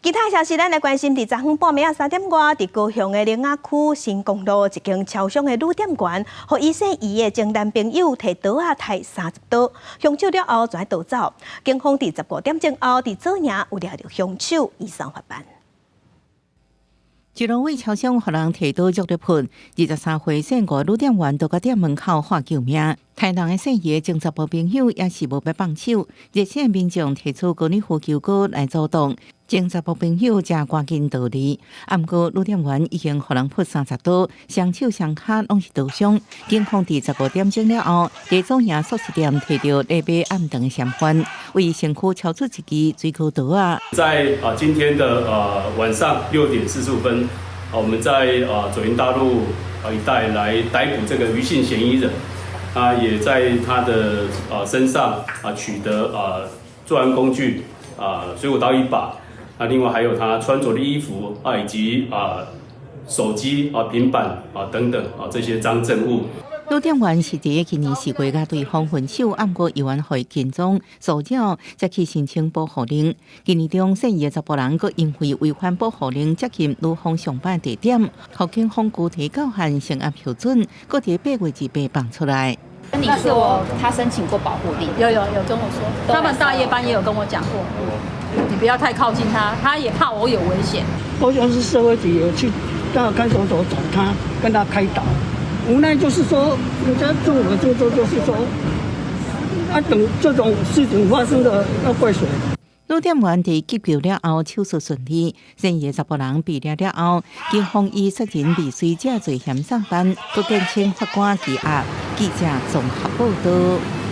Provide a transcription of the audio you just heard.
其他消息，咱來關心，佇昨昏半暝仔3點外，佇高雄的苓仔區新公路一間超商的女店員，予伊姓余的前男朋友提刀仔刣30刀，兇手了後轉逃走。警方佇15點鐘後，佇左營有掠著兇手，移送法辦。一路位超商予人提刀足入噴，23歲姓吳女店員就到店門口喊救命。刣人的姓余前查埔朋友也是無欲放手，熱線民眾提出高爾夫球桿來阻擋，前查埔朋友才趕緊逃離。啊，毋過女店員已經予人噴30刀，雙手雙跤攏是刀傷。警方佇15點鐘了後，佇左營速食店提著咧買暗頓的嫌犯，為身軀抽出一支水果刀仔。在今天的晚上6點45分，我們在左營大路一帶來逮捕這個余姓嫌疑人，啊，也在他的身上取得作案工具水果刀一把，啊，另外還有他穿着的衣服啊，以及手機啊、平板啊等等啊這些贓證物。女店員是佇今年4月佮對方分手，毋過猶原予伊跟蹤騷擾，才去申請保護令。今年中，姓余的查埔人閣因為違反保護令，接近女方上班地點，予警方拘提到案，成案批准，閣佇8月28放出來。跟你說他申請過保護令？有有有跟我說，他們大夜班也有跟我講過，你不要太靠近他，他也怕我有危險。高雄市社會局有去到看守所找他，跟他開導。無奈就是說，人家政府的政策就是說，啊，等這種事情發生了，要怪誰？女店員佇急救了後手術順利，嫌疑查埔人被掠了後，警方以殺人未遂者罪嫌送辦，閣建請法官羈押。記者綜合報道。